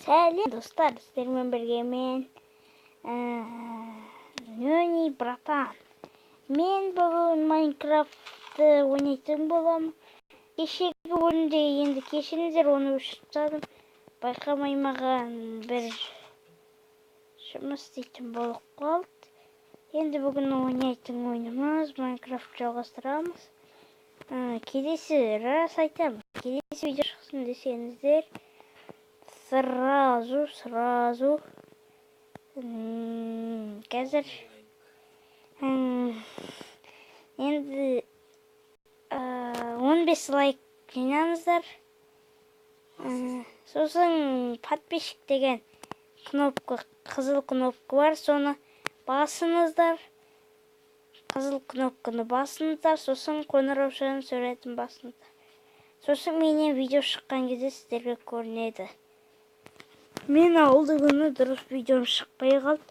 Сәлем достар, сіздермен бірге мен Нөни братан. Мен бүгін Майнкрафтты ойнайтын боламын. Кешегі бөлімде енді кешіріңіздер, оны өшіріп тастадым. Байқамай маған бір жұмыс істейтін болып қалды. Енді бүгін ойнайтын ойынымыз Майнкрафт жалғастырамыз. Келесі рас айтамын, келесі видео шықсын десеңіздер, сразу қазір енді 15 лайк жинаңыздар. Сосын подписчик деген кнопка, қызыл кнопка бар, соны басыңыздар. Қызыл кнопканы басыңыздар, сосын қоңыраушаның суретін басыңыздар. Сосын менен видео шыққан кезде сіздерге көрінеді. Мен алды күні дұрыс видеом шықпай қалды.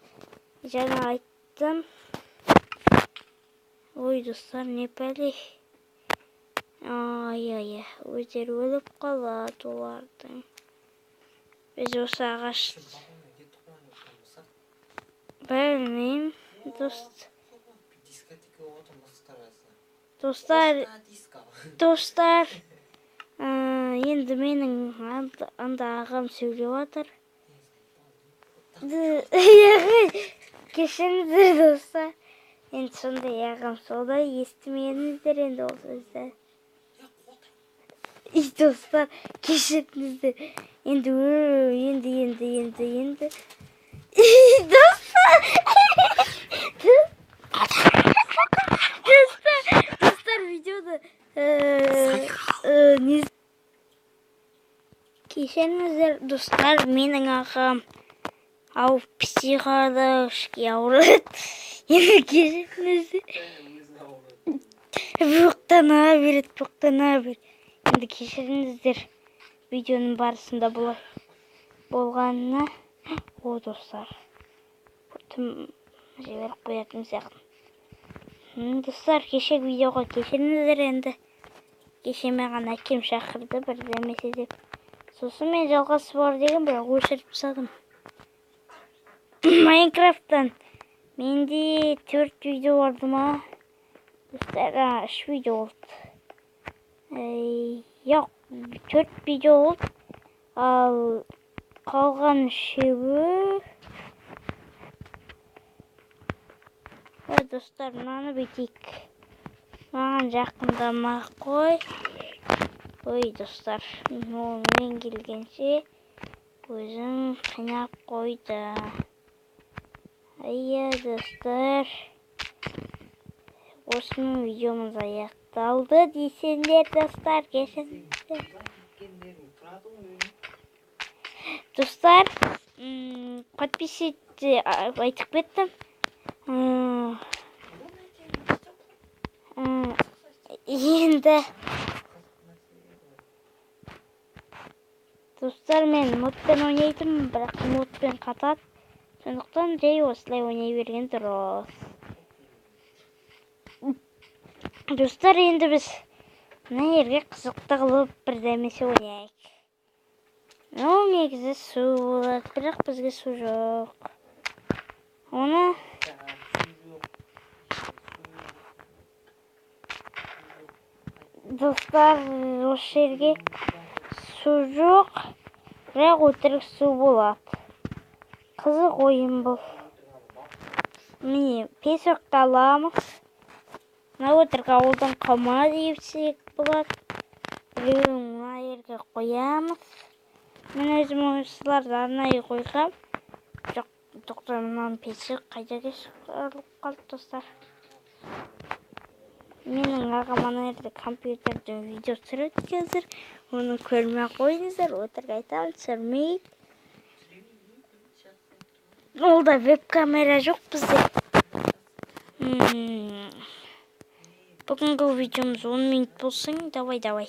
Жаңа айттым. Ой, достар, не пәле. Ай-ай, өздері өліп қалады олардың. Біз осы ағаш... Білмеймін, дост. Достар, достар, енді менің анда ағам сөйлеп жатыр. Кешіріңіздер, достар. Енді сондай ағам солай, естімеңіздер енді ол сөзді. И достар, кешіріңіздер. Енді, енді, енді, енді, енді. Достар! Достар, видеода кешіріңіздер, достар, менің ағам ауып психологически ауырады. Енді кешіріңіздер. Боқтана береді, боқтана береді. Енді кешіріңіздер, видеоның барысында бұлай болғанына. О, достар, тым жіберіп қоятын сияқты. Достар, кешегі видеоға кешіріңіздер енді. Кеше маған әкем шақырды бірдемесе деп. Сосын мен жалғасы бар деген, бірақ өшіріп тастадым. Майнкрафттан менде 4 видео барды ма? Достар, 3 видео болды. Жоқ, 4 видео болды. Ал қалған үшеуі... Достар, мынаны бүйтейік. Маған жақындамай қой. Ой, достар, ол мен келгенше өзің қинап қойды. Ая, достар, осының видеомыз аяқталды десеңдер, достар, кешіріңіздер. Достар, подписывайтесь, айтып кеттім. Енді достар, мен модпен ойнайтынмын, бірақ модпен қатады. Сондықтан жай осылай ойнай берген дұрыс. Достар, енді біз мына жерге қызықты қылып бірдемесе ойнайық. Ну, негізі су болады, бірақ бізге су жоқ. Оны достар, осы жерге су жоқ, бірақ өтірік су болады. Қызық ойын бұл. Міне, песокты аламыз. Мына өтірік ауылдан қалма десек болады. Біреуін мына жерге қоямыз. Мен өзім осыларды арнайы қойғам. Жоқ, тоқта, мынаның песок қайда кетіп қалды, достар. Менің ағам ана жерде компьютерден видео түсіреді қазір. Оны көрмей қойыңыздар, өтірік айтамын, түсірмейді. Ол да веб-камера жоқ бізде. Бүгінгі видеомыз 10 минут болсын. Давай, давай.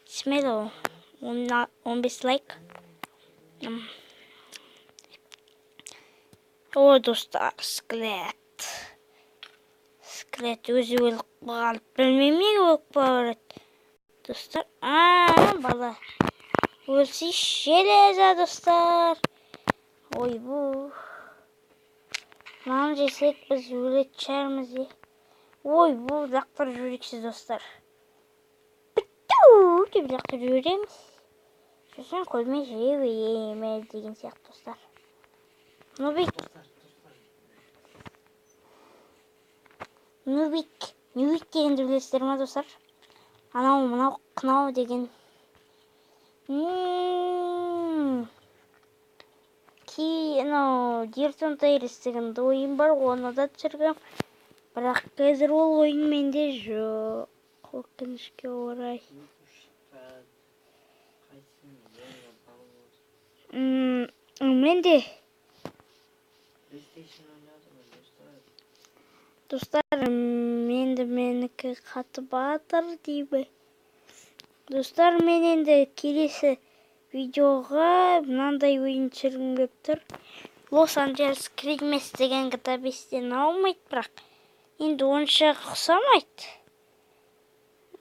Смело. 15 лайк. О, достар, скелет. Скелет өзі өліп қалды. Білмеймін, неге өліп қалады. Достар, бала. Өлсейші железо, достар. Ойбу. Мынаны жесек біз өлетін шығармыз, е. Ойбу, лақтырып жіберейікші, достар. Бітті деп лақтырып жібереміз. Сосын қолмен жей береміз деген сияқты, достар. Нубик. Нубик. Нубик дегенді білесіздер ма, достар? Анау, мынау, қынау деген. Анау Дертон Тейрис деген ойын бар, оны да түсіргем. Бірақ қазір ол ойын менде жоқ. Өкінішке орай. Менде. Достар, менде менікі қатып жатыр дейбі. Достар, мен енді келесі видеоға мынандай ойын түсіргім келіп тұр. Лос-Анджелес Кримес деген GTA 5-тен алмайды, бірақ енді онша ұқсамайды.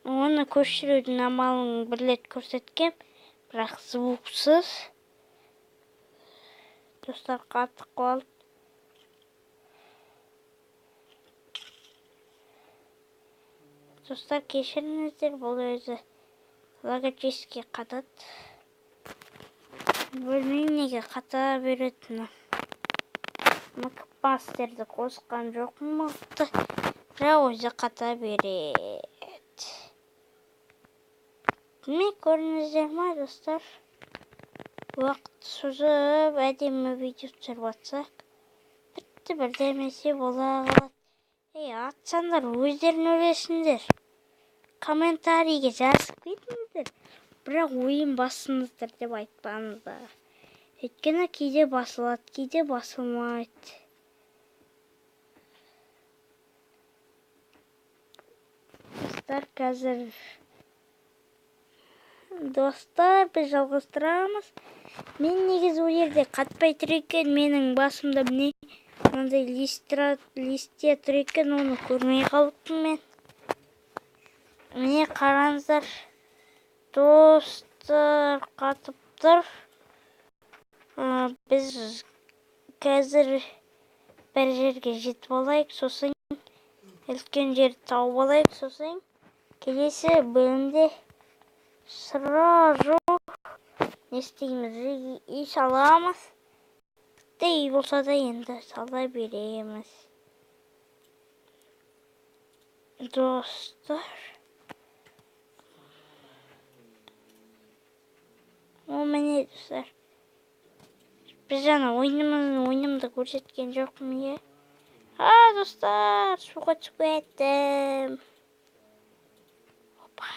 Оны көшірудің амалын бір рет көрсеткем, бірақ звуксыз. Достар, қатып қалды. Достар, кешіріңіздер, бұл өзі логически қатады. Білмеймін неге қата беретіні. Макпастерді қосқан жоқпын мықты, бірақ өзі қата береді. Міне көрдіңіздер ма, достар? Уақыт созып әдемі видео түсіріп жатсақ, бітті, бірдемесе бола қалады. Ей, атсаңдар өздерің өлесіңдер. Комментарийге жазып кетіңіздер. Бірақ ойын басыңыздар деп айтпаңыздар. Өйткені кейде басылады, кейде басылмайды. Достар, қазір достар, біз жалғастырамыз. Мен негізі ол жерде қатпай тұр екен, менің басымда міне мынандай листья тұр екен, оны көрмей қалыппын мен. Міне қараңыздар. Достар, қатып тұр. Біз қазір бір жерге жетіп алайық, сосын үлкен жерді тауып алайық, сосын келесі бөлімде сразу не істейміз? Үй саламыз. Тіпті үй болса да енді сала береміз. Достар. О, міне, достар. Біз жаңа ойынымды көрсеткен жоқпын, иә? А, достар, суға түсіп кеттім. Опа.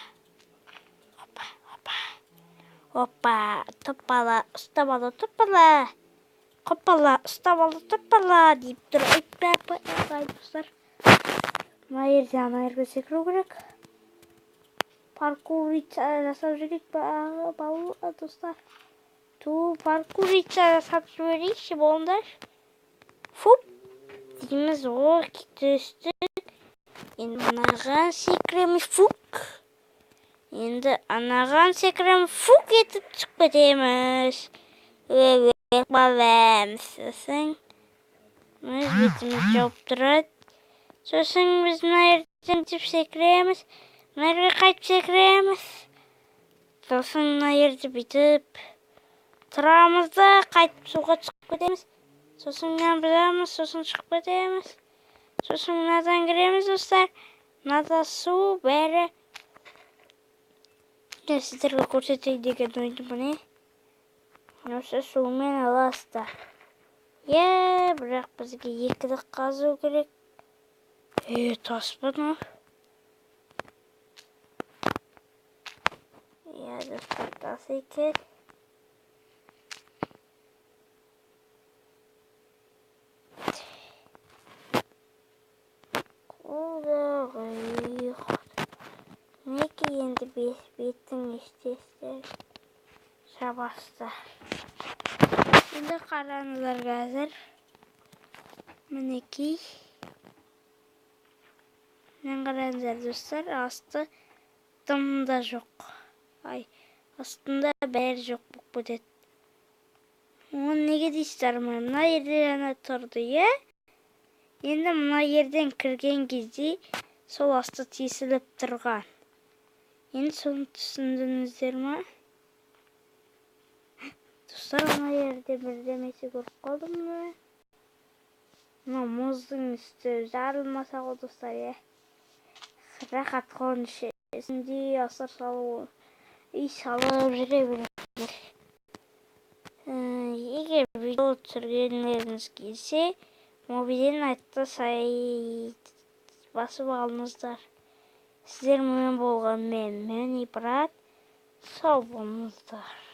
Опа, опа. Опа, топала, ұстап алды, топала. Қопала, ұстап алды, топала деп тұр. Ойбай, достар. Мына жерде ана жерге секіру керек. Паркур жасап жіберейік, достар. Ту, паркур жасап жіберейікші, болыңдар. Фуп дейміз, о, түстік. Енді мынаған секіреміз, фук. Енді анаған секіреміз, фук етіп түсіп кетеміз. Өліп қаламыз. Сосын өз бетіміз жауып тұрады. Сосын біз мына жерден түсіп секіреміз. Мына жерге қайтып секіреміз. Сосын мына жерде бүйтіп тұрамыз да қайтып суға түсіп кетеміз. Сосын мынаны бұзамыз, сосын шығып кетеміз. Сосын мынадан кіреміз, достар. Мынада су, бәрі. Мен сіздерге көрсетейін деген ойым міне. Осы сумен аласыздар. Е, бірақ бізге екілік қазу керек. Е, тас ба мынау? Иә, достар, тас екен. Құдағи. Мінекей енді беттің естесі жабасты. Енді қараңыздар қазір. Мінекей. Мына қараңыздар, достар, асты дым да жоқ. Ай, Астында бәрі жоқ болып кетеді. Оны неге дейсіздер ме? Мына жерде ана тұрды, иә? Енді мына жерден кірген кезде сол асты тесіліп тұрған. Енді соны түсіндіңіздер ма? Достар, мына жерде бірдемесе көріп қалдым ба? Мына мұздың үсті жарылмаса ғой, достар, иә. Рахат қуаныш үстінде асыр салу, үй салып жүре беріңдер. Егер видео түсіргендеріңіз келсе, Мобиден атты сайт басып алыңыздар. Сіздермен болған мен, Мөни брат. Сау болыңыздар.